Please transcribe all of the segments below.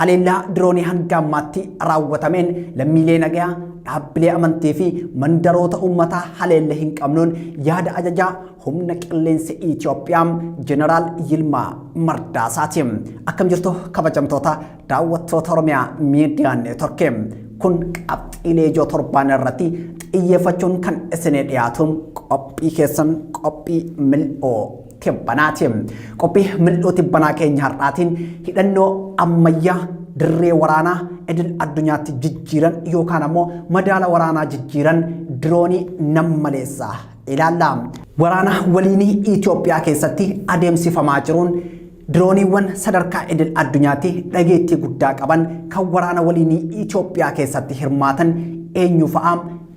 Haleellaa diroonii hanga ammaatti raawwatameen lammiilee nagayaa, dhaabbilee amantii fi mandaroota uummataa haleelle hin qabnuun yaada ajajaa humna qilleensa Itoophiyaa Jeneraal Yilmaa Mardaasaati. Akkam jirtu kabajamtoota daawwattoota Oromiyaa Miidiyaa Neetworkii. Kun qabxiilee ijoo torbaan irratti xiyyeeffachuun kan isinii dhiyaatu qophii keessan qophii mil'oo tibbanaati. Qophii mil'uu tibbanaa keenya har'aatiin hidhannoo ammayyaa dirree waraanaa idil addunyaatti jijjiiran yookaan ammoo madaala waraanaa jijjiiran diroonii nammaleessaa ilaalla. Waraana waliinii Itoophiyaa keessatti adeemsifamaa jiruun dirooniiwwan sadarkaa idil addunyaatti dhageettii guddaa qaban kan waraana waliinii Itoophiyaa keessatti hirmaatan eenyu fa'a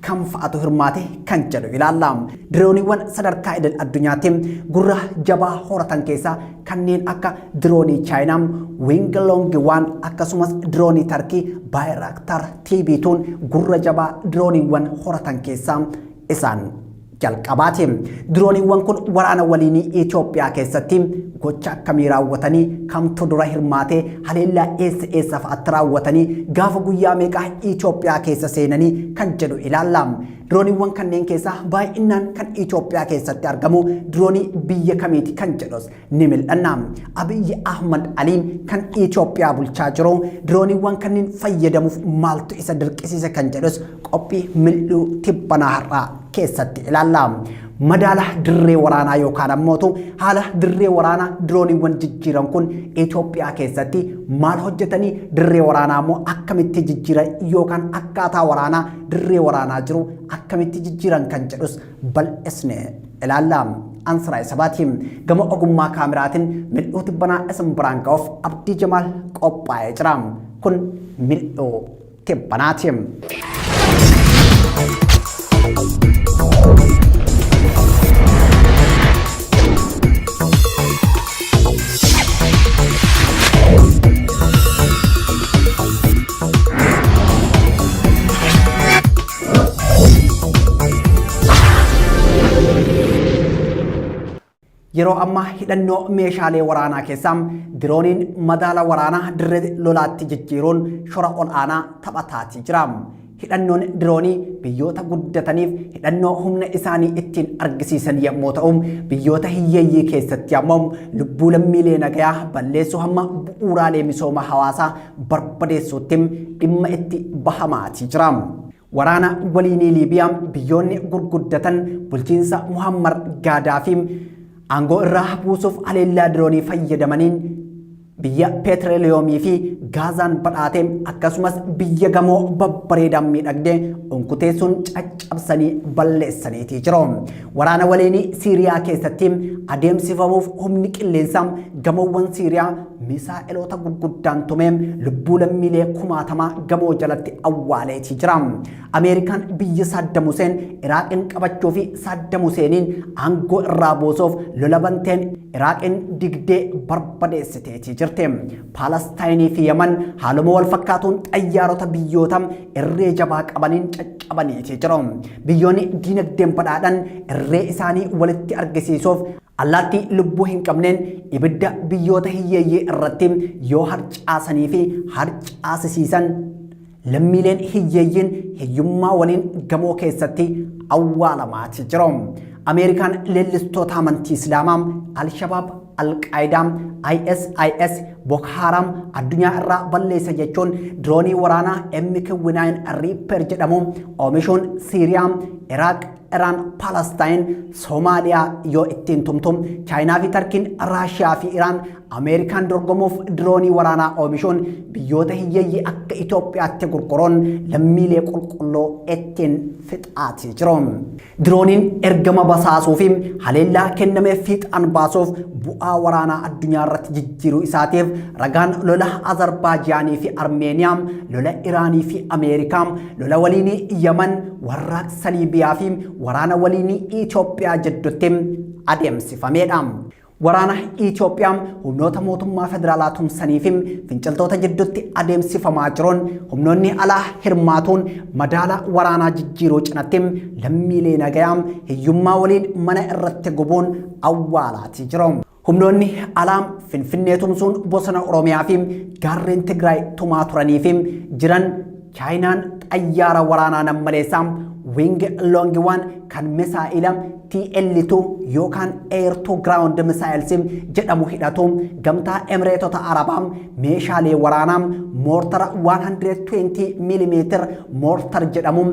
kam fa'atu hirmaate kan jedhu ilaalla. Dirooniiwwan sadarkaa idil addunyaatti gurra jabaa horatan keessaa kanneen akka diroonii Chaayinaa Wing Long 1 akkasumas diroonii Tarkii Bayraktar TB2 gurra jabaa dirooniiwwan horatan keessaa isaan jalqabaati. Dirooniiwwan kun waraana waliinii Itoophiyaa keessatti gocha akkamii raawwatanii kamtu dura hirmaatee haleellaa eessa eessa fa'aatti raawwatanii gaafa guyyaa meeqaa Itoophiyaa keessa seenanii kan jedhu ilaalla. Dirooniiwwan kanneen keessaa baay'inaan kan Itoophiyaa keessatti argamu diroonii biyya kamiiti kan jedhus ni mil'anna. Abiyyi Ahmad Aliin kan Itoophiyaa bulchaa jiru dirooniiwwan kanneen fayyadamuuf maaltu isa dirqisiise kan jedhus qophii mil'uu tibbanaa har'aa keessatti ilaalla. Madaala dirree waraanaa yookaan ammootu haala dirree waraanaa dirooniiwwan jijjiiran kun Itoophiyaa keessatti maal hojjetanii dirree waraanaa immoo akkamitti jijjiiran yookaan akkaataa waraanaa dirree waraanaa jiru akkamitti jijjiiran kan jedhus bal'isne ilaalla. Ansiraa Sabaati. Gama ogummaa kaameraatiin mil'uu tibbanaa isin biraan ga'uuf Abdii Jamaal qophaa'ee jira. Kun mil'uu tibbanaati. Yeroo ammaa hidhannoo meeshaalee waraanaa keessaa dirooniin madaala waraanaa dirree lolaatti jijjiiruun shora ol'aanaa taphataatii jira. Hidhannoon diroonii biyyoota guddataniif hidhannoo humna isaanii ittiin argisiisan yommuu ta'u, biyyoota hiyyeeyyii keessatti ammoo lubbuu lammiilee nagayaa balleessuu hamma bu'uuraalee misooma hawaasaa barbadeessuutti dhimma itti bahamaatii jira. Waraana waliinii Liibiyaa biyyoonni gurguddatan bulchiinsa Muhammar Gaadaafii aangoo irraa buusuuf haleellaa diroonii fayyadamaniin biyya peetireeliyoomii fi gaazaan badhaate akkasumas biyya gamoo babbareedaan miidhagde unkuteessuun caccabsanii balleessaniitii jiru. Waraana waliinii Siiriyaa keessatti adeemsifamuuf humni qilleensaa gamoowwan Siiriyaa misaa'eloota gurguddaan tumee lubbuu lammiilee kumaatamaa gamoo jalatti awwaaleetii jira. Ameerikaan biyya Saaddam Huseen Iraaqin qabachuu fi Saaddam Huseeniin aangoo irraa buusuuf lola banteen Iraaqin digdee barbadeessiteetii jirti. Paalastaayinii fi Yaman haaluma wal fakkaatuun xayyaarota biyyoota irree jabaa qabaniin caccabaniitii jiru. Biyyoonni diinagdeen badhaadhan irree isaanii walitti argisiisuuf Allaattii lubbuu hin qabneen ibidda biyyoota hiyyeeyyii irratti yoo harcaasanii fi harcaasisiisan lammiileen hiyyeeyyiin hiyyummaa waliin gamoo keessatti awwaalamaati jiru. Ameerikaan leellistoota amantii Islaamaa, Alshabaab, Alqaayidaa, ISIS, Boko Haram addunyaa irraa balleessa jechuun diroonii waraanaa MQ-9 Reaper jedhamu oomishuun Siiriyaa, Iraaq, Iraan, Palestine, Soomaaliyaa yoo ittiin tumtu, Chaayinaa fi Tarkiin, Raashiyaa fi Iraan Ameerikaan dorgomuuf diroonii waraanaa oomishuun biyyoota hiyyeeyyii akka Itoophiyaatti gurguruun lammiilee qulqulluu ittiin fixaatii jiru. Dirooniin ergama basaasuu fi haleellaa kenname fiixaan baasuuf bu'aa waraanaa addunyaa irratti jijjiiruu isaatiif ragaan lola Azarbaajiyaanii fi Armeeniyaa, lola Iraanii fi Ameerikaa, lola waliinii Yaman, warraaqsa Liibiyaa fi waraana waliinii Itoophiyaa jidduutti adeemsifameedha. Waraana Itoophiyaa humnoota mootummaa federaalaa tumsanii fi finciltoota jidduutti adeemsifamaa jiruun humnoonni alaa hirmaatuun madaala waraanaa jijjiiruu cinatti lammiilee nagayaa hiyyummaa waliin mana irratti gubuun awwaalaatii jiru. Humnoonni alaa Finfinnee tumsuun bosona Oromiyaa fi gaarreen Tigraay tumaa turanii fi jiran Chaayinaan xayyaara waraanaa nammaleessaa Wing Loong 1 kan misaa'ila TL2 yookaan Air to Ground Missiles jedhamu hidhatu, gamtaa Emireetota Arabaa meeshaalee waraanaa moortara 120 mm mortar jedhamu,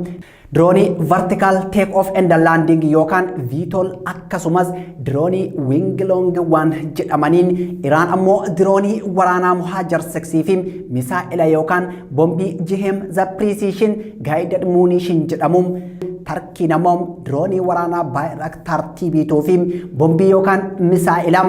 diroonii Vertical Take Off and Landing yookaan VTOL, akkasumas diroonii Wing Loong 1 jedhamaniin, Iraan ammoo diroonii waraanaa Mohajer 6 fi misaa'ila yookaan bombii Jihem the Precision Guided Munition jedhamu, Tarkiin ammoo diroonii waraanaa Bayraktar TB2 fi bombii yookaan misaa'ila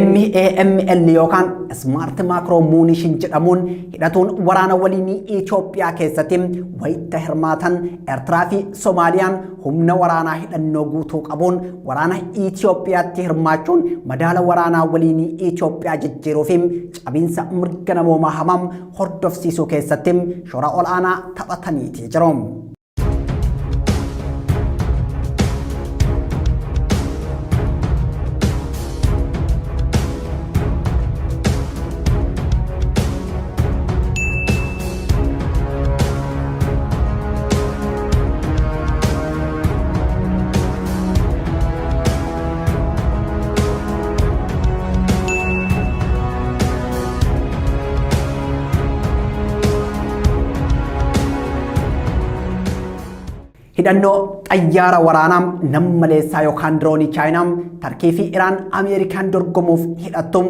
MAML yookaan Smart Macro Munition jedhamuun hidhatuun waraana waliinii Itoophiyaa keessatti wayita hirmaatan, Eertiraa fi Somaaliyaan humna waraanaa hidhannoo guutuu qabuun waraana Itoophiyaatti hirmaachuun madaala waraanaa waliinii Itoophiyaa jijjiiruu fi cabiinsa mirga namoomaa hamaa hordofsiisuu keessatti shoora ol'aanaa taphataniitii jiru. Hidhannoo xayyaara waraanaa nammaleessaa yookaan diroonii Chaayinaa, Tarkii fi Iraan Ameerikaan dorgomuuf hidhattu,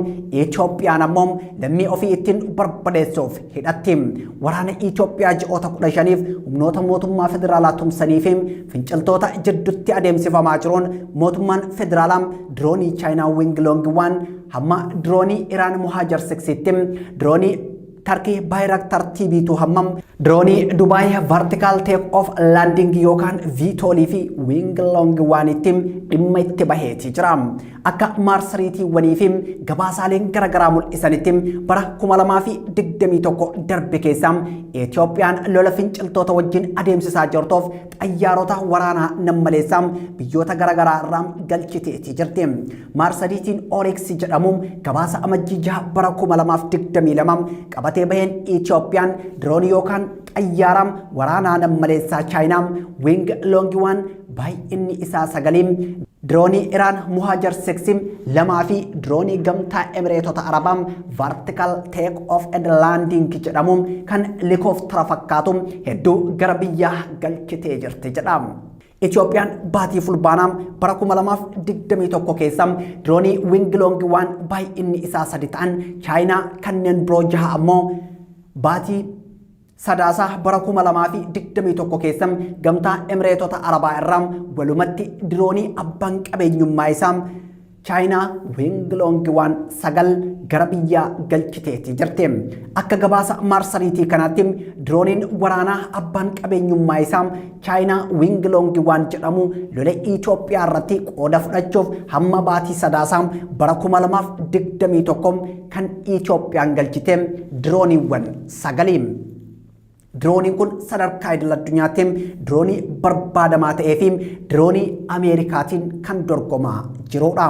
Itoophiyaan ammoo lammii ofii ittiin barbadeessuuf hidhatti. Waraana Itoophiyaa ji'oota 15f humnoota mootummaa federaalaa tumsanii fi finciltoota jidduutti adeemsifamaa jiruun mootummaan federaalaa diroonii Chaayinaa Wing Loong 1 hamma diroonii Iraan Mohajer 6tti, diroonii Tarkii Bayraktar TB2 hammam diroonii Dubaay Vertical Take Off Landing yookaan VTOL fi Wing Loong 1tti dhimma itti baheeti jira. Akka maarsariitiiwwanii fi gabaasaaleen garaagaraa mul'isanitti, bara 2021 darbe keessa Itoophiyaan lola finciltoota wajjin adeemsisaa jirtuuf xayyaarota waraanaa nammaleessaa biyyoota garaagaraa irraa galchiteeti jirti. Maarsariitiin Oryx jedhamu gabaasa Amajjii 6 bara 2022 qabatee baheen, Itoophiyaan diroonii yookaan xayyaara waraanaa nammaleessaa Chaayinaa Wing Loong 1 baay'inni isaa sagalii, diroonii Iraan Mohajer 6 lamaa fi diroonii gamtaa Emireetota Arabaa Vertical Take Off and Landing jedhamu kan helikooftara fakkaatu hedduu gara biyyaa galchitee jirti jedha. Itoophiyaan baatii Fulbaanaa bara 2021 keessa diroonii Wing Loong 1 baay'inni isaa sadi ta'an Chaayinaa kanneen biroo jaha ammoo baatii Sadaasaa bara 2021 keessa gamtaa Emireetota Arabaa irraa, walumatti diroonii abbaan qabeenyummaa isaa Chaayinaa Wing Loong 1 sagal gara biyyaa galchiteeti jirti. Akka gabaasa maarsariitii kanaatti, dirooniin waraanaa abbaan qabeenyummaa isaa Chaayinaa Wing Loong 1 jedhamu lola Itoophiyaa irratti qooda fudhachuuf hamma baatii Sadaasaa bara 2021 kan Itoophiyaan galchite dirooniiwwan sagali. Dirooniin kun sadarkaa idil addunyaatti diroonii barbaadamaa ta'ee fi diroonii Ameerikaatiin kan dorgomaa jirudha.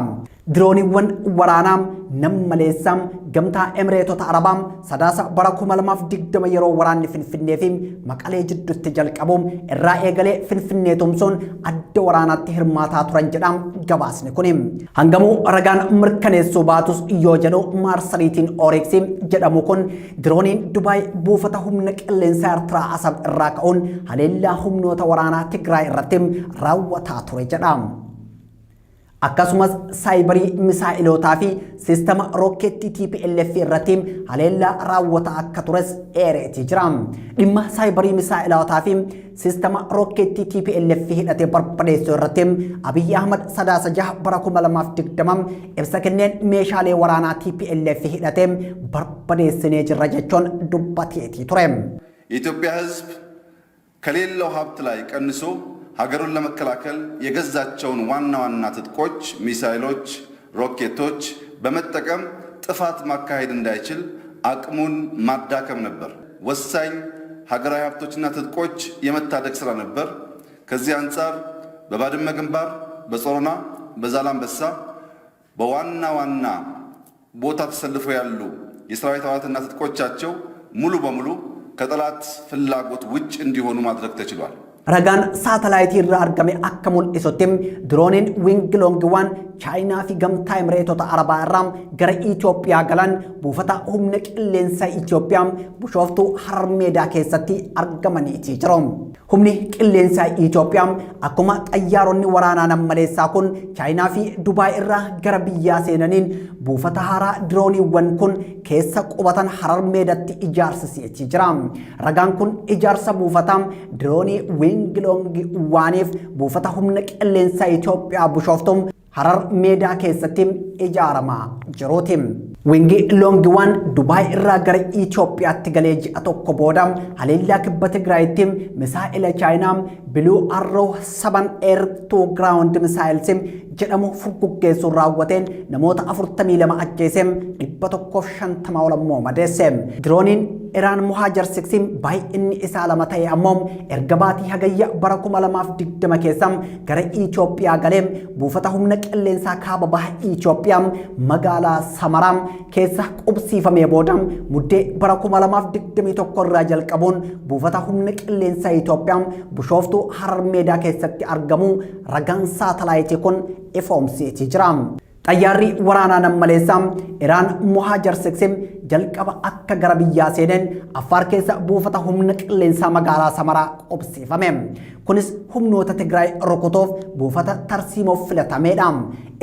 Dirooniiwwan waraanaa nammaleessaa gamtaa Emireetota Arabaa Sadaasa bara 2020 yeroo waraanni Finfinnee fi Maqalee jidduutti jalqabu irraa eegalee Finfinnee tumsuun adda waraanaatti hirmaataa turan jedha gabaasni kuni. Hangamuu ragaan mirkaneessuu baatus yoo jedhu maarsariitiin Oryx jedhamu kun, dirooniin Dubaay buufata humna qilleensaa Eertiraa Asab irraa ka'uun haleellaa humnoota waraanaa Tigraay irratti raawwataa ture jedha. Akkasumas saayibarii misaa'ilootaa fi siistama rokkeettii TPLF irratti haleellaa raawwataa akka tures eereetii jira. Dhimma saayibarii misaa'ilootaa fi siistama rokkeettii TPLF hidhatee barbadeessuu irratti Abiyyi Ahmad Sadaasa 6 bara 2020 ibsa kenneen meeshaalee waraanaa TPLF hidhatee barbadeessinee jirra jechuun dubbateetii ture. የኢትዮጵያ ሕዝብ ከሌለው ሀብት ላይ ቀንሶ ሀገሩን ለመከላከል የገዛቸውን ዋና ዋና ትጥቆች፣ ሚሳይሎች፣ ሮኬቶች በመጠቀም ጥፋት ማካሄድ እንዳይችል አቅሙን ማዳከም ነበር። ወሳኝ ሀገራዊ ሀብቶችና ትጥቆች የመታደግ ስራ ነበር። ከዚህ አንጻር በባድመ ግንባር፣ በጾረና፣ በዛላምበሳ በዋና ዋና ቦታ ተሰልፈው ያሉ የሰራዊት አባላትና ትጥቆቻቸው ሙሉ በሙሉ ከጠላት ፍላጎት ውጭ እንዲሆኑ ማድረግ ተችሏል። Ragaan saatalaayitii irraa argame akka mul'isutti, dirooniin Wing Loong 1 Chaayinaa fi Gamtaa Emireetota Arabaa irraa gara Itoophiyaa galan buufata humna qilleensaa Itoophiyaa Bishooftuu Harar Meedaa keessatti argamaniiti jiru. Humni qilleensaa Itoophiyaa akkuma xayyaaronni waraanaa nammaleessaa kun Chaayinaa fi Dubaay irraa gara biyyaa seenaniin buufata haaraa dirooniiwwan kun keessa qubatan Harar Meedaatti ijaarsisee jira. Ragaan kun ijaarsa buufataa diroonii Wing Loong 1f buufata humna qilleensaa Itoophiyaa Bishooftuu Harar Meedaa keessatti ijaaramaa jiruuti. Wing Loong 1 Dubaay irraa gara Itoophiyaatti galee ji'a tokko booda haleellaa kibba Tigraayitti misaa'ila Chaayinaa Blue Arrow 7 Air to Ground Missiles jedhamu furguggeessuun raawwateen namoota 42 ajjeesee, 150 ol ammoo madeesse. Dirooniin Iraan Muhaajar 6 baay'inni isaa lama ta'e ammoo erga baatii Hagayya bara 2020 keessa gara Itoophiyaa galee buufata humna qilleensaa kaaba baha Itoophiyaa magaalaa Samaraa keessa qubsiifamee booda, Muddee bara 2021 irraa jalqabuun buufata humna qilleensaa Itoophiyaa Bishooftuu Harar Meedaa keessatti argamu ragaan saatalaayitii kun ifoomseetii jira. Xayyaarri waraanaa nammaleessaa Iraan Muhaajar 6 jalqaba akka gara biyyaa seeneen Affaar keessa buufata humna qilleensaa magaalaa Samaraa qubsiifame. Kunis humnoota Tigraay rukutuuf buufata tarsiimoof filatameedha.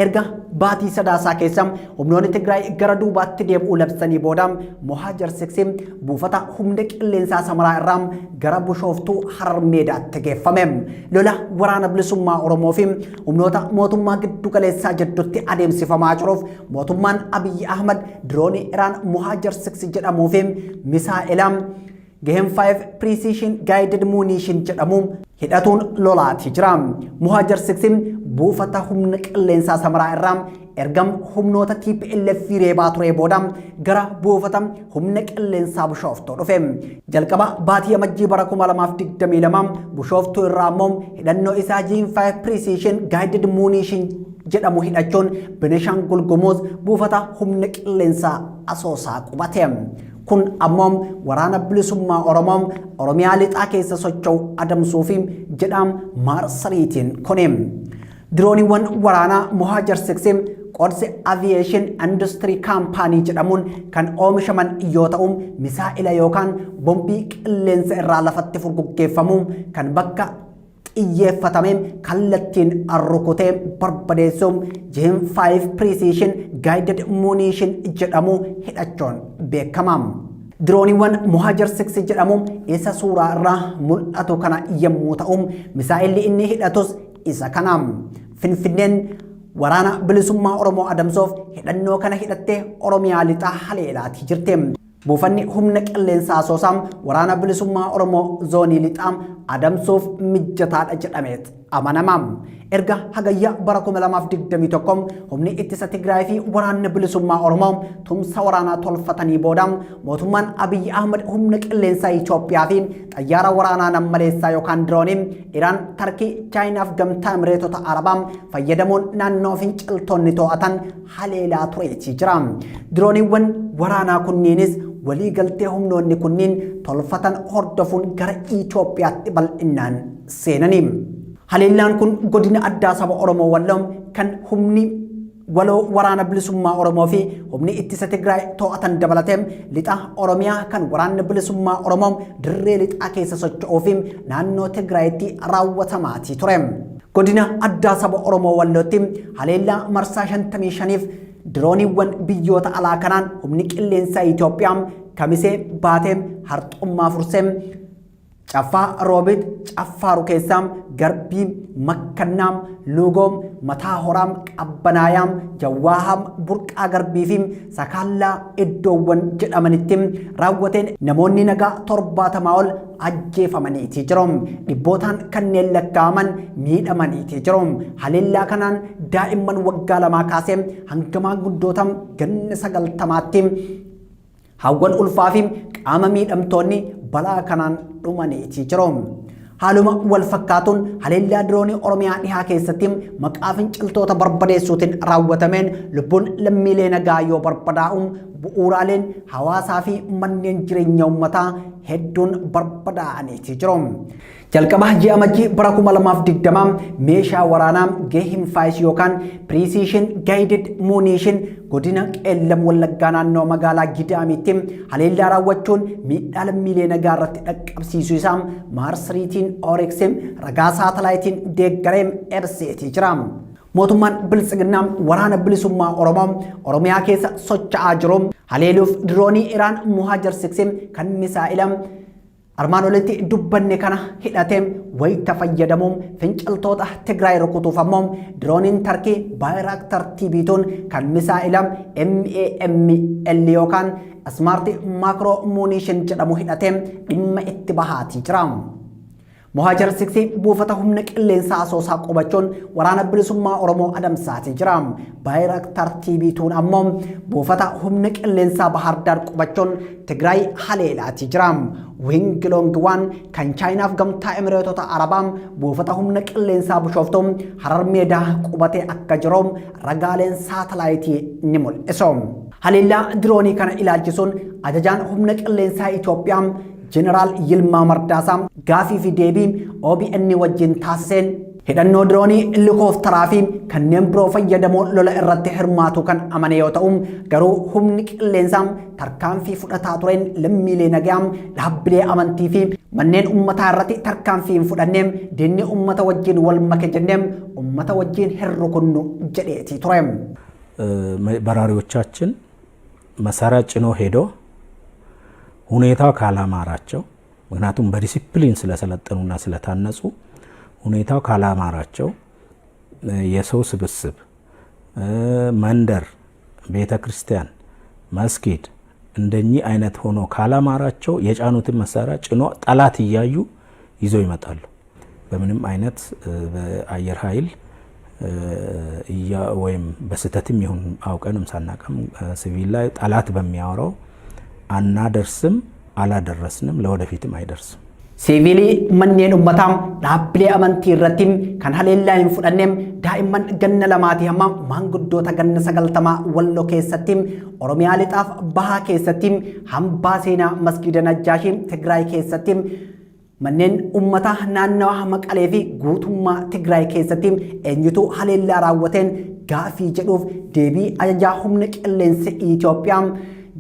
Erga baatii Sadaasaa keessa humnoonni Tigraay gara duubaatti deebi'uu labsanii booda, Muhaajar 6 buufata humna qilleensaa Samaraa irraa gara Bishooftuu Harar Meedaatti geeffame. Lola waraana bilisummaa Oromoo fi humnoota mootummaa giddu galeessaa jidduutti adeemsifamaa jiruuf mootummaan Abiyyi Ahmad diroonii Iraan Muhaajar 6 jedhamuu fi misaa'ila Gehem 5 Precision Guided Munition jedhamu hidhatuun lolaatii jira. Muhaajar 6 buufata humna qilleensaa Samaraa irraa ergam humnoota TPLF reebaa ture booda gara buufata humna qilleensaa Bishooftuu dhufe. Jalqaba baatii Amajjii bara 2022 Bishooftuu irraa immoo hidhannoo isaa Gehem 5 Precision Guided Munition jedhamu hidhachuun Benishaangul Gumuz buufata humna qilleensaa Asoosaa qubate. Kun ammoo waraana bilisummaa Oromoo Oromiyaa lixaa keessa socho'u adamsuu fi jedhaam maarsariitiin kuni. Dirooniiwwan waraanaa Muhaajar 6 Qods Aviation Industry Company jedhamuun kan oomishaman yoo ta'u, misaa'ila yookaan bombii qilleensa irraa lafatti furguggeeffamu kan bakka xiyyeeffatamee kallattiin rukutee barbadeessu Gehem 5 Precision Guided Munition jedhamu hidhachuun beekama. Dirooniiwwan Muhaajar 6 jedhamu isa suuraa irraa mul'atu kana yommuu ta'u, misaa'illi inni hidhatus isa kana. Finfinneen waraana bilisummaa Oromoo adamsuuf hidhannoo kana hidhattee Oromiyaa lixaa haleelaatii jirti. Buufanni humna qilleensaa Asoosaa waraana bilisummaa Oromoo zoonii lixaa adamsuuf mijataadha jedhameet amanama. Erga Hagayya bara 2021 humni ittisa Tigraay fi waraanni bilisummaa Oromoo tumsa waraanaa tolfatanii booda, mootummaan Abiyyi Ahmad humna qilleensaa Itoophiyaa fi xayyaara waraanaa nammaleessaa yookaan diroonii Iraan, Tarkii, Chaayinaa fi Gamtaa Emireetota Arabaa fayyadamuun naannoo finciltoonni to'atan haleelaa tureetii jira. Dirooniiwwan waraanaa kunniinis walii galtee humnoonni kunniin tolfatan hordofuun gara Itoophiyaatti bal'innaan seenanii. Haleellaan kun godina addaa saba Oromoo Walloo kan humni waloo waraana bilisummaa Oromoo fi humni ittisa Tigraay to'atan dabalatee, lixa Oromiyaa kan waraanni bilisummaa Oromoo dirree lixaa keessa socho'uu fi naannoo Tigraayitti raawwatamaatii ture. Godina addaa saba Oromoo Wallootti haleellaa marsaa 55f dirooniiwwan biyyoota alaa kanaan humni qilleensaa Itoophiyaa Kamisee, Baatee, Harxummaa Fursee, Caffaa Roobit, Caffaaru keessaa, Garbii, Makkannaam, Luugoom, Mataa Horaam, Qabbanaayaam, Jawwaahaam, Burqaa Garbii fi Sakaallaa iddoowwan jedhamanitti raawwateen namoonni nagaa 70 ol ajjeefamaniitii jiru. Dhibbootaan kanneen lakkaa'aman miidhamaniitii jiru. Haleellaa kanaan daa'imman waggaa 2 kaasee hanga maanguddoota ganna 90tti, hawwan ulfaa fi qaama miidhamtoonni balaa kanaan dhumaniitii jiru. Haaluma wal fakkaatuun haleellaa diroonii Oromiyaa dhihaa keessatti maqaa finciltoota barbadeessuutiin raawwatameen lubbuun lammiilee nagaa yoo barbadaa'u, bu'uuraaleen hawaasaa fi manneen jireenya uummataa hedduun barbadaa'aniiti jiru. Jalqaba ji'a Amajjii bara 2020 meeshaa waraanaa Geehinfaayis yookaan Precision Guided Munition godina Qeellam Wallaggaa naannoo magaalaa Gidaamiitti haleellaa raawwachuun miidhaa lammiilee nagaa irratti dhaqqabsiisuu isaa maarsariitiin Oryx ragaa saatalaayitiin deeggaree ibseetii jira. Mootummaan Biltsiginnaa waraana bilisummaa Oromoo Oromiyaa keessa socho'aa jiru haleeluuf diroonii Iraan Muhaajar 6 kan misaa'ila armaan olitti dubbanne kana hidhatee wayita fayyadamuun finciltoota Tigraay rukutuuf ammoo dirooniin Tarkii Baayiraaktar TB2 kan misaa'ila MAML yookaan Smart Macro Munition jedhamu hidhatee dhimma itti bahaatii jira. Mohajar 6 buufata humna qilleensaa Asoosaa qubachuun waraana bilisummaa Oromoo adamsaatii jira. Baayiraaktar TB2 ammoo buufata humna qilleensaa Bahar Daar qubachuun Tigraay haleelaatii jira. Wing Long 1 kan Chaayinaaf gamtaa Emireetota Arabaa buufata humna qilleensaa Bishooftuu Harar Meedaa qubatee akka jiru ragaaleen saatalaayitii ni mul'isu. Haleellaa diroonii kana ilaalchisuun ajajaan humna qilleensaa Itoophiyaa Jeneraal Yilmaa Mardaasaa gaafii fi deebii OBN wajjin taasiseen hidhannoo diroonii, helikoophtaraa fi kanneen biroo fayyadamuun lola irratti hirmaatu kan amane yoo ta'u, garuu humni qilleensaa tarkaanfii fudhataa tureen lammiilee nagaa, dhaabbilee amantii fi manneen uummataa irratti tarkaanfii hin fudhanne, diinni uummata wajjin wal make jennee uummata wajjin hin rukunnu jedheetii ture. በራሪዎቻችን መሳሪያ ጭኖ ሄዶ ሁኔታው ካላማራቸው፣ ምክንያቱም በዲሲፕሊን ስለሰለጠኑና ስለታነጹ፣ ሁኔታው ካላማራቸው የሰው ስብስብ፣ መንደር፣ ቤተ ክርስቲያን፣ መስጊድ እንደኚህ አይነት ሆኖ ካላማራቸው የጫኑትን መሳሪያ ጭኖ ጠላት እያዩ ይዘው ይመጣሉ። በምንም አይነት በአየር ኃይል ወይም በስህተትም ይሁን አውቀንም ሳናቀም ሲቪል ላይ ጠላት በሚያወራው አናደርስም፣ አላደረስንም፣ ለወደፊትም አይደርስም። Siiviilii, manneen uummataa, dhaabbilee amantii irratti kan haleellaa hin fudhanne daa'imman ganna 2tii hamma maanguddoota ganna 90 Walloo keessatti, Oromiyaa lixaaf bahaa keessatti, hambaa seenaa masgiida Najjaashii Tigraay keessatti, manneen uummataa naannawa Maqalee fi guutummaa Tigraay keessatti eenyutu haleellaa raawwateen gaafii jedhuuf deebii ajajaa humna qilleensa Itoophiyaa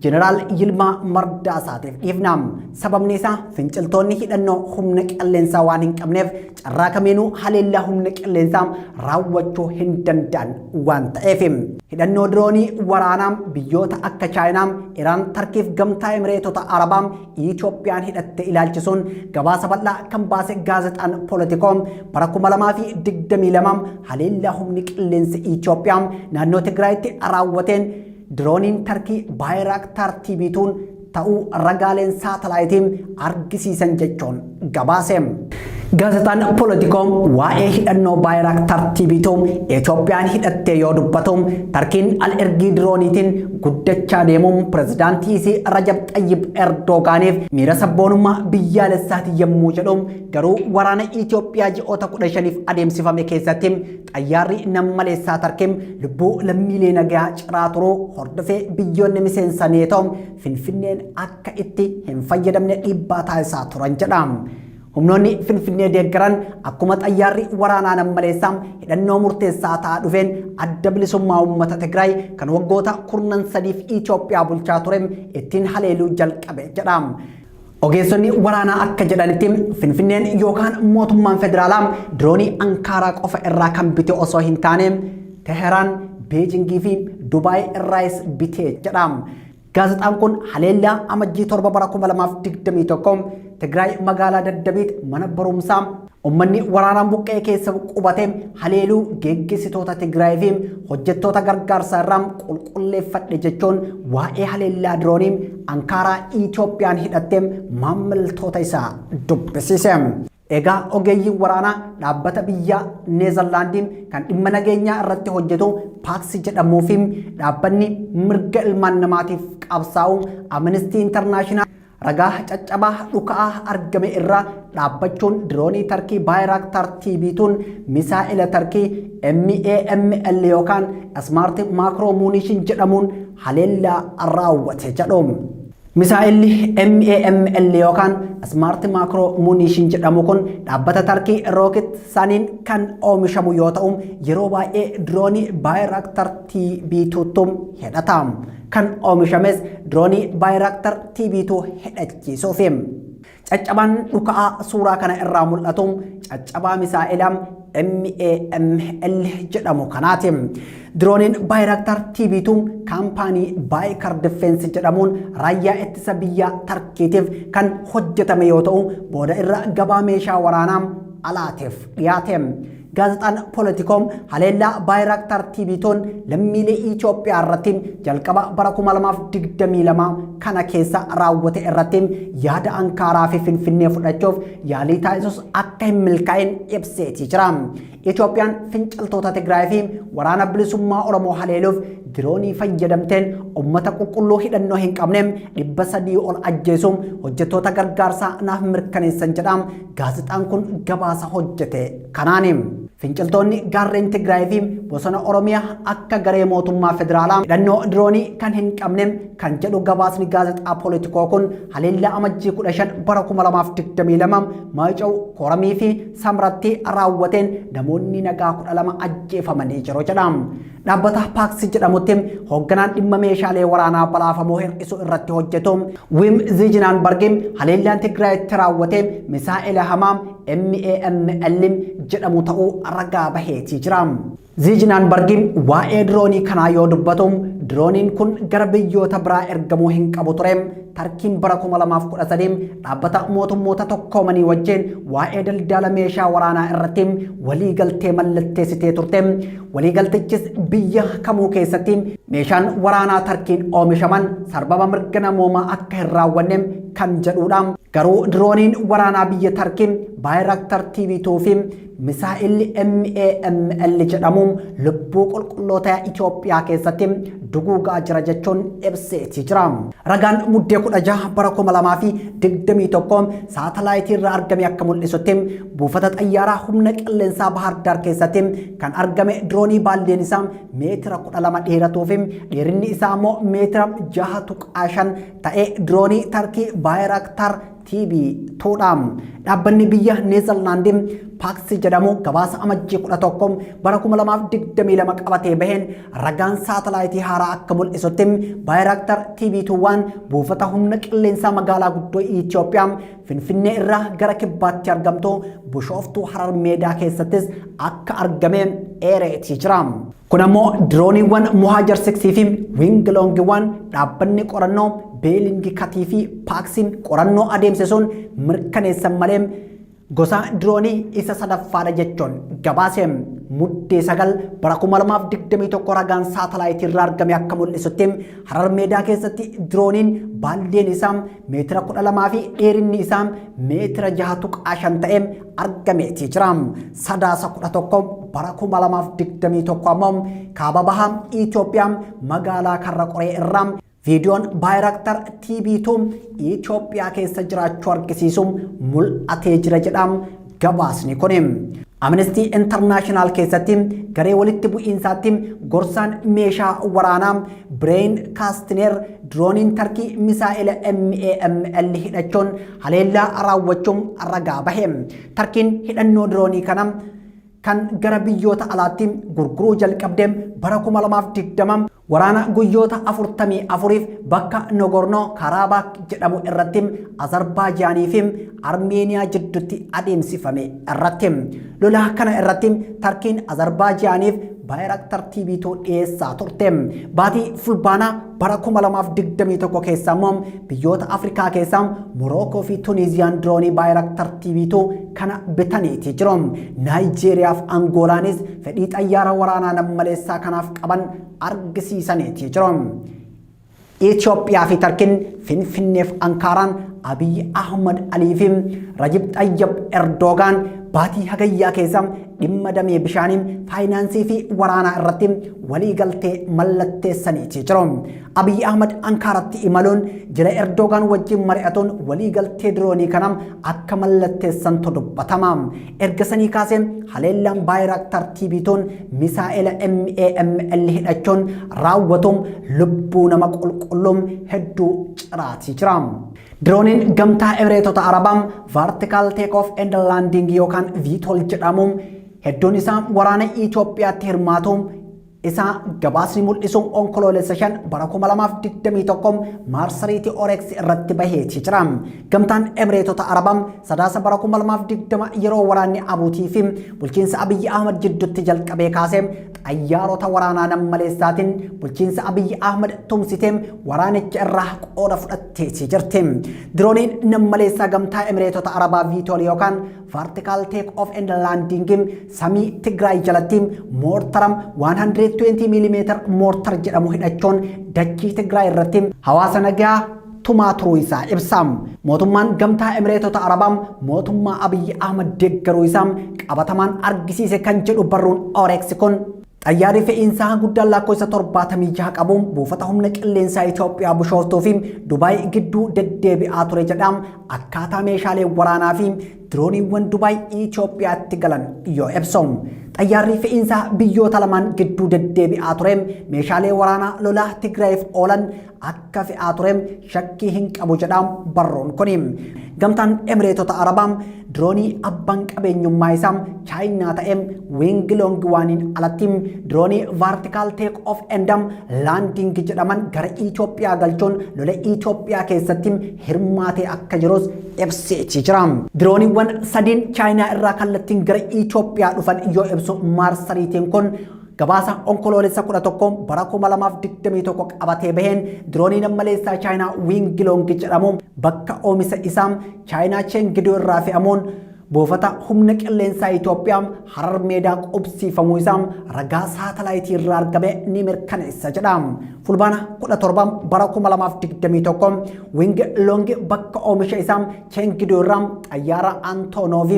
Jeneraal Yilmaa Mardaasaatiif dhiifna. Sababni isaa finciltoonni hidhannoo humna qilleensaa waan hin qabneef carraa kamiinuu haleellaa humna qilleensaa raawwachuu hin danda'an waan ta'eef. Hidhannoo diroonii waraanaa biyyoota akka Chaayinaa, Iraan, Tarkiif gamtaa Emireetota Arabaa Itoophiyaan hidhatte ilaalchisuun gabaasa bal'aa kan baase gaazexaan Politikoo bara 2022 haleellaa humni qilleensa Itoophiyaa naannoo Tigraayitti raawwateen dirooniin Tarkii Baayiraaktaar TB2n ta'uu ragaaleen saatalaayitiin argisiisan jechuun gabaase. Gaazexaan Politikoo waa'ee hidhannoo Baayiraaktaar TB2 Itoophiyaan hidhattee yoo dubbatu, Tarkiin al-ergii dirooniitiin guddachaa deemuun pirezidaantii isii Rajab Xayyib Erdoogaaniif miira sabboonummaa biyyaalessaati yommuu jedhu, garuu waraana Itoophiyaa ji'oota 15f adeemsifame keessatti xayyaarri nammaleessaa Tarkiin lubbuu lammiilee nagaa ciraa turuu hordofee biyyoonni miseensa Neetoo Finfinneen akka itti hin fayyadamne dhiibbaa taasisaa turan jedha. Humnoonni Finfinnee deeggaran akkuma xayyaarri waraanaa nammaleessaa hidhannoo murteessaa ta'aa dhufeen adda bilisummaa uummata Tigraay kan waggoota 13f Itoophiyaa bulchaa ture ittiin haleeluu jalqabe jedha. Ogeessonni waraanaa akka jedhanitti Finfinneen yookaan mootummaan federaalaa diroonii Ankaaraa qofa irraa kan bite osoo hin taane Teheraan, Beejingii fi Dubaay irraayis bitee jedha. Gaazexaan kun haleellaa Amajjii 7 bara 2021 Tigraay magaalaa Daddabiit mana barumsaa uummanni waraanaan buqqee keessa qubate haleeluu geggeessitoota Tigraay fi hojjettoota gargaarsaa irraa qulqulleeffadhe jechuun waa'ee haleellaa diroonii Ankaaraa Itoophiyaan hidhatte maamiltoota isaa dubbisiise. Egaa ogeeyyiin waraanaa dhaabbata biyya Neezerlaandiin kan dhimma nageenyaa irratti hojjetu Paaksi jedhamuu fi dhaabbanni mirga ilmaan namaatiif qabsaa'u Amnesty International Ragaa caccabaa dhuka'aa argame irraa dhaabbachuun diroonii Tarkii Baayiraaktaar TB2n misaa'ila Tarkii MAML yookaan Smart Micro Munition jedhamuun haleellaa raawwate jedhu. Misaa'illi MAML yookaan Smart Micro Munition jedhamu kun dhaabbata Tarkii Roketsan'n kan oomishamu yoo ta'u, yeroo baay'ee diroonii Baayiraaktar TB2 hidhata. Kan oomishames diroonii Baayiraaktar TB2 hidhachiisuufi. Caccabaan dhuka'aa suuraa kana irraa mul'atu caccabaa misaa'ila MAML jedhamu kanaati. Dirooniin Baayiraaktar TB2 kaampaanii Baykar Defense jedhamuun raayyaa ittisa biyya Tarkiitiif kan hojjetame yoo ta'u, booda irra gabaa meeshaa waraanaa alaatiif dhiyaate. Gaazexaan Poolitikoom haleellaa Baayiraaktar TB2n lammiilee Itoophiyaa irratti jalqaba bara 2022 kana keessa raawwate irratti yaada Ankaaraa fi Finfinnee fudhachuuf yaalii taasisus akka hin milkaa'in ibseetii jira. Itoophiyaan finciltoota Tigraay fi Waraana Bilisummaa Oromoo haleeluuf diroonii fayyadamteen uummata qulqulluu hidhannoo hin qabne 300 ol ajjeesuun hojjettoota gargaarsaa naaf mirkaneessan jedha gaazexaan kun gabaasa hojjete kanaani. Finciltoonni gaarreen Tigraay fi bosona Oromiyaa akka garee mootummaa federaalaa hidhannoo diroonii kan hin qabne kan jedhu gabaasni gaazexaa Poolitikoo kun, haleellaa Amajjii 15 bara 2022 Maayicaw, Koramii fi Samratti raawwateen namoonni nagaa 12 ajjeefamanii jiru jedha. Dhaabbata Paaksi jedhamutti hoogganaan dhimma meeshaalee waraanaa balaafamoo hir'isuu irratti hojjetu Wim Zijinaanbargi, haleellaan Tigraayitti raawwate misaa'ela hamaa MAML jedhamu ta'uu ragaa baheetii jira. Zijinaanbargi waa'ee diroonii kanaa yoo dubbatu, dirooniin kun gara biyyoota biraa ergamuu hin qabu ture. Tarkiin bara 2013 dhaabbata mootummoota tokkoomanii wajjin waa'ee daldala meeshaa waraanaa irratti waliigaltee mallatteessitee turte. Waliigaltichis biyya kamuu keessatti meeshaan waraanaa Tarkiin oomishaman sarbama mirga namoomaa akka hin raawwanne kan jedhudha. Garuu dirooniin waraanaa biyya Tarkii Baayiraaktar TB2 fi misaa'illi MAML jedhamu lubbuu qulqulloota Itoophiyaa keessatti duguugaa jira jechuun ibseetii jira. Ragaan Muddee 16 bara 2021 saatalaayitii irraa argame akka mul'isutti, buufata xayyaaraa humna qilleensaa Bahar Daar keessatti kan argame diroonii baalleen isaa meetira 12 dheeratuu fi dheerinni isaa immoo meetira 6.5 ta'e diroonii Tarkii Baayiraaktar TB 2dha. Dhaabbanni biyya Neezerlaandi Paaksi jedhamu gabaasa Amajjii 11 bara 2022 qabatee baheen, ragaan saatalaayitii haaraa akka mul'isutti Baayiraaktar TB2 waan buufata humna qilleensaa magaalaa guddoo Itoophiyaa Finfinnee irraa gara kibbaatti argamtu Bishooftuu Harar Meedaa keessattis akka argame eereetii jira. Kun ammoo dirooniiwwan Mohajer 6 fi Wing Loong 1 dhaabbanni qorannoo Bellingcat fi Paaksiin qorannoo adeemsisuun mirkaneessan malee gosa diroonii isa sadaffaadha jechuun gabaase. Muddee 9 bara 2021 ragaan saatalaayitii irraa argame akka mul'isutti, Harar Meedaa keessatti dirooniin baalleen isaa meetira 12 fi dheerinni isaa meetira 6.5 ta'e argameetii jira. Sadaasa 11 bara 2021 ammoo kaaba bahaa Itoophiyaa magaalaa Karra Qoree irraa viidiyoon Baayiraaktar TB2 Itoophiyaa keessa jiraachuu argisiisu mul'atee jira jedha gabaasni kun. Amnesty International keessatti garee walitti bu'iinsaatti gorsaan meeshaa waraanaa Bireen Kaastineer, dirooniin Tarkii misaa'ila MAML hidhachuun haleellaa raawwachuun ragaa bahe. Tarkiin hidhannoo diroonii kana kan gara biyyoota alaatti gurguruu jalqabde bara 2020 waraana guyyoota 44f bakka Nogornoo Karabaak jedhamu irratti Azarbaajaanii fi Armeeniyaa jidduutti adeemsifame irratti. Lola kana irratti Tarkiin Azarbaajaaniif Baayiraaktar TB2 dhiyeessaa turte. Baatii Fulbaanaa bara 2021 keessa immoo biyyoota Afrikaa keessaa Morookoo fi Tuniiziyaan diroonii Baayiraaktar TB2 kana bitaniiti jiru. Naayijeeriyaa fi Angoolaanis fedhii xayyaara waraanaa nammaleessaa kanaaf qaban argisiisaniiti jiru. Itoophiyaa fi Tarkiin, Finfinneef Ankaaraan, Abiy Ahmad Alii fi Rajib Xayyab Erdoogaan baatii Hagayyaa keessa dhimma damee bishaanii, faayinaansii fi waraanaa irratti waliigaltee mallatteessaniiti jiru. Abiyyi Ahmad Ankaaratti imaluun jila Erdogaan wajjin mari'atuun waliigaltee diroonii kana akka mallatteessantu dubbatama. Erga sanii kaasee haleellaan Baayiraaktar TB2n misaa'ela MAML hidhachuun raawwatuun lubbuu nama qulqulluun hedduu ciraatii jira. Dirooniin Gamtaa Emireetota Arabaa Vertical Take Off and Landing yookaan VTOL jedhamu hedduun isaa waraana Itoophiyaatti hirmaatu isaa gabaasni mul'isu Onkoloolessa 5 bara 2021 maarsariitii Orex irratti baheeti jira. Gamtaan Emireetota Arabaa Sadaasa bara 2020 yeroo waraanni Abuutii fi bulchiinsa Abiyyi Ahmad jidduutti jalqabee kaasee xayyaarota waraanaa nammaleessaatiin bulchiinsa Abiyyi Ahmad tumsitee waraanicha irraa qooda fudhatteeti jirti. Dirooniin nammaleessaa Gamtaa Emireetota Arabaa VTOL yookaan Vertical Take Off and Landing samii Tigraay jalatti moortara 120 mm mortar jedhamu hidhachuun dachii Tigraay irratti hawaasa nagaa tumaa turuu isaa ibsa. Mootummaan Gamtaa Emireetota Arabaa mootummaa Abiyyi Ahmad deeggaruu isaa qabatamaan argisiise kan jedhu barruun Orex kun, xayyaarri fe'iinsaa guddaan lakkoofsa 76 qabuun buufata humna qilleensaa Itoophiyaa Bishooftuu fi Dubaay gidduu deddeebi'aa ture jedha, akkaataa meeshaalee waraanaa fi dirooniiwwan Dubaay Itoophiyaatti galan yoo ibsu. Xayyaarri fe'iinsaa biyyoota lamaan gidduu deddeebi'aa ture meeshaalee waraanaa lolaa Tigraayiif oolan akka fe'aa ture shakkii hin qabu jedha barruun kuni. Gamtaan Emireetota Arabaa diroonii abbaan qabeenyummaa isaa Chaayinaa ta'e Wing Loong Oneiin alatti diroonii Vertical Take Off and Landing jedhaman gara Itoophiyaa galchuun lola Itoophiyaa keessatti hirmaatee akka jirus ibseetii jira. Dirooniiwwan sadiin Chaayinaa irraa kallattiin gara Itoophiyaa dhufan yoo ibsu maarsariitiin kun, gabaasa Onkoloolessa 11 bara 2021 qabatee baheen, diroonii nammaleessaa Chaayinaa Wing Loong jedhamu bakka oomisha isaa Chaayinaa Chengduu irraa fe'amuun buufata humna qilleensaa Itoophiyaa Harar Meedaa qubsiifamuu isaa ragaa saatalaayitii irraa argame ni mirkaneessa jedha. Fulbaana 17 bara 2021 Wing Loong bakka oomisha isaa Chengduu irraa xayyaara Antonov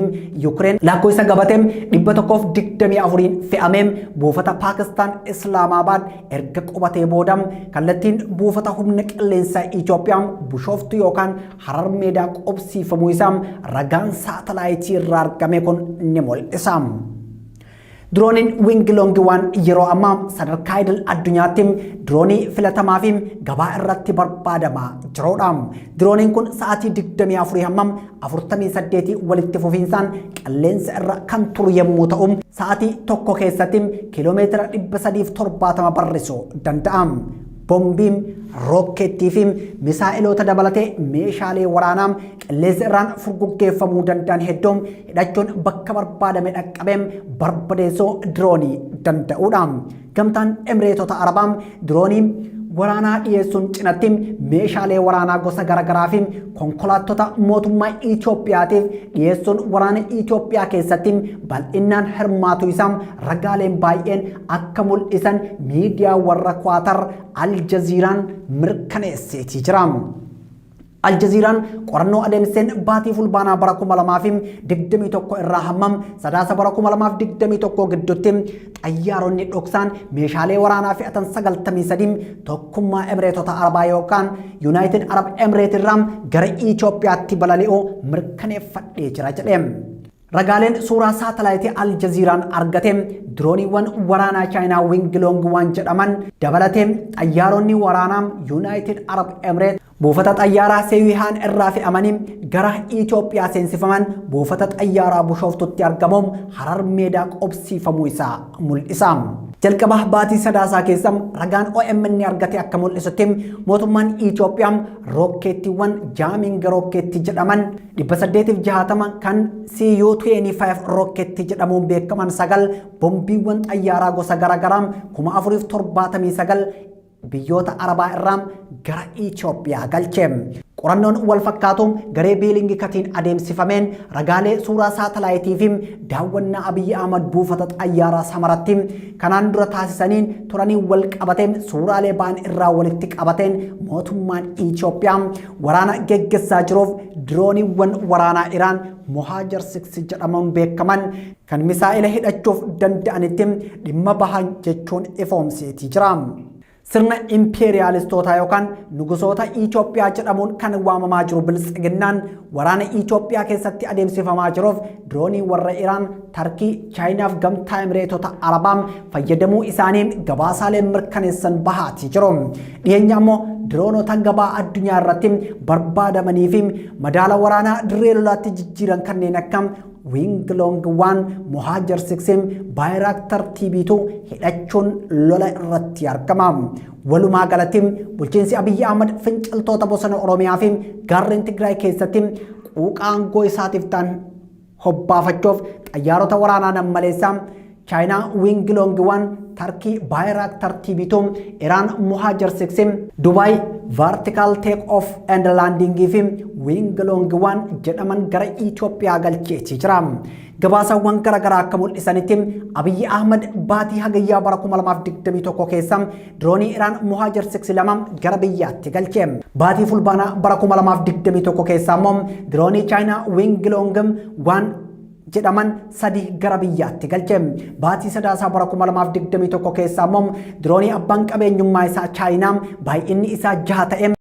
Yukireen lakkoofsa gabatee 124 fe'amee buufata Paakistaan Islaamaabad erga qubatee booda kallattiin buufata humna qilleensaa Itoophiyaa Bishooftuu yookaan Harar Meedaa qubsiifamuu isaa ragaan saatalaayitii irraa argame kun ni mul'isa. Dirooniin Wing Loong One yeroo ammaa sadarkaa idil addunyaatti diroonii filatamaa fi gabaa irratti barbaadamaa jirudha. Dirooniin kun sa'aatii 24 hammam 48 walitti fufiinsaan qilleensa irra kan turu yommuu ta'u, sa'aatii tokko keessatti kiiloomeetira 370 barrisuu danda'a. Bombiin, rookkeettii fi misaa'iloota dabalatee meeshaalee waraanaa qilleensa irraan furguggeeffamuu danda'an hedduun hidhachuun bakka barbaadame dhaqqabee barbadeessuu diroonii danda'udha. Gamtaan Emireetota Arabaa diroonii waraanaa dhiyeessuun cinatti meeshaalee waraanaa gosa garaagaraa fi konkolaattota mootummaa Itoophiyaatiif dhiyeessuun waraana Itoophiyaa keessatti bal'innaan hirmaatu isaa ragaaleen baay'een akka mul'isan miidiyaa warra Kwaatar Aljaziiraan mirkaneesseetii jira. Aljaziiraan qorannoo adeemseen baatii Fulbaanaa bara 2021 irraa hammam Sadaasa bara 2021 gidduutti xayyaaronni dhoksaan meeshaalee waraanaa fe'atan 93 Tokkummaa Emireetota Arabaa yookaan United Arab Emirate irraa gara Itoophiyaatti balali'uu mirkaneeffadhee jira jedhe. Ragaaleen suuraa saatalaayitii Aljaziiraan argate dirooniiwwan waraanaa Chaayinaa Wing Loong One jedhaman dabalatee xayyaaronni waraanaa United Arab Emirate buufata xayyaaraa Seewihaan irraa fe'amanii gara Itoophiyaa seensifaman buufata xayyaaraa Bushooftutti argamuun Harar Meedaa qubsiifamuu isaa mul'isa. Jalqaba baatii Sadaasaa keessa ragaan OMN argate akka mul'isutti, mootummaan Itoophiyaa rookkeettiiwwan jamming rookkeettii jedhaman 860 kan CU-25 rookkeettii jedhamuun beekaman sagal, bombiiwwan xayyaaraa gosa garaagaraa 4079 biyyoota Arabaa irraa gara Itoophiyaa galche. Qorannoon wal fakkaatu garee Bellingcatiin adeemsifameen ragaalee suuraa saatalaayitii fi daawwannaa Abiyyi Ahmad buufata xayyaaraa Samaratti kanaan dura taasisaniin turanii wal qabateen suuraalee ba'an irraa walitti qabateen, mootummaan Itoophiyaa waraana geggessaa jiruuf dirooniiwwan waraanaa Iraan Mohajer 6 jedhamuun beekaman kan misaa'ila hidhachuuf danda'anitti dhimma bahan jechuun ifoomseetii jira. Sirna impeeriyaalistootaa yookaan nugusoota Itoophiyaa jedhamuun kan waamamaa jiru Biltsiginnaan waraana Itoophiyaa keessatti adeemsifamaa jiruuf diroonii warra Iraan, Tarkii, Chaayinaaf Gamtaa Emireetota Arabaa fayyadamuu isaanii gabaasaaleen mirkaneessan bahaatii jiru. Dhiyeenya immoo diroonota gabaa addunyaa irratti barbaadamanii fi madaala waraanaa dirree lolaatti jijjiiran kanneen akka Wing Loong 1, Mohajer 6, Bayraktar TB2 hidhachuun lola irratti argama. Walumaa galatti bulchiinsi Abiyyi Ahmad finciltoota bosona Oromiyaa fi gaarreen Tigraay keessatti quuqa aangoo isaatiif ta'an hobbaafachuuf xayyaarota waraanaa nammaleessaa Chaayinaa Wing Loong 1, Tarkii Bayraktar TB2, Iraan Mohajer 6, Dubaay Vertical Take Off and Landing fi Wing Loong 1 jedhaman gara Itoophiyaa galcheetii jira. Gabaasawwan garaagaraa akka mul'isanitti, Abiyyi Ahmad baatii Hagayyaa bara 2021 keessa diroonii Iraan Mohajer 6 lama gara biyyaatti galche. Baatii Fulbaanaa bara 2021 keessa immoo diroonii Chaayinaa Wing Loong 1 jedhaman sadi gara biyyaatti galche. Baatii Sadaasaa bara 2021 keessa immoo diroonii abbaan qabeenyummaa isaa Chaayinaa baay'inni isaa jaha ta'e